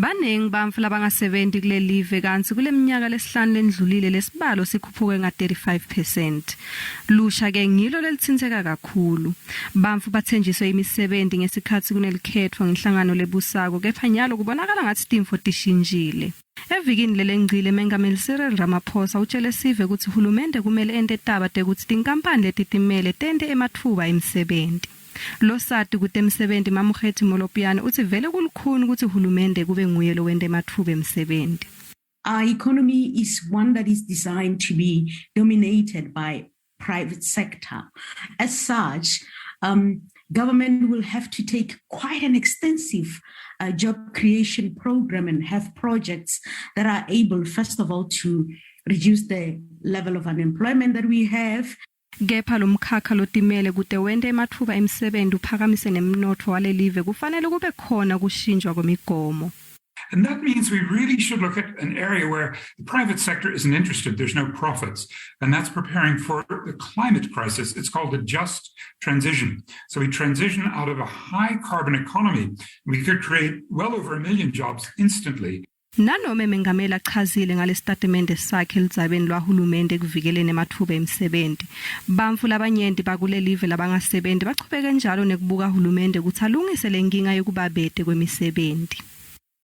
Baningi bantfu labangasebenti kulelive kantsi kuleminyaka lesihlanu lendlulile lesibalo sikhuphuke nga-35 percent. Lusha ke ngilo lelitsintseka kakhulu. Bantfu batsenjiswe imisebenti ngesikhatsi kunelikhetfo ngenhlangano lebusako kepha nyalo kubonakala ngatsi tintfo tishintjile. Evikini lelengcile Mengameli Cyril Ramaphosa utjele sive kutsi hulumende kumele ente taba tekutsi tinkampani letitimele tente ematfuba emisebenti. Losati kutemsebenti Mamokgethi Molopyane utsi vele kulukhuni kutsi hulumende kube nguye lowenta ematfuba emsebenti. Our economy is one that is designed to be dominated by private sector. As such, government will have to take quite an extensive job creation program and have projects that are able, first of all, to reduce the level of unemployment that we have. Kepha lomkhakha lotimele kute wente ematfuba emsebenti uphakamise nemnotfo walelive kufanele kube khona kushintjwa kwemigomo. And that means we really should look at an area where the private sector isn't interested, there's no profits, and that's preparing for the climate crisis. It's called a just transition. So we transition out of a high carbon economy. We could create well over 1 million jobs instantly. Nanome Mengameli achazile ngalesitatimende sakhe eludzabeni lwahulumende ekuvikeleni ematfuba emisebenti, bantfu labanyenti bakulelive labangasebenti bachubeke njalo nekubuka hulumende kutsi alungise lenkinga yekubabete kwemisebenti.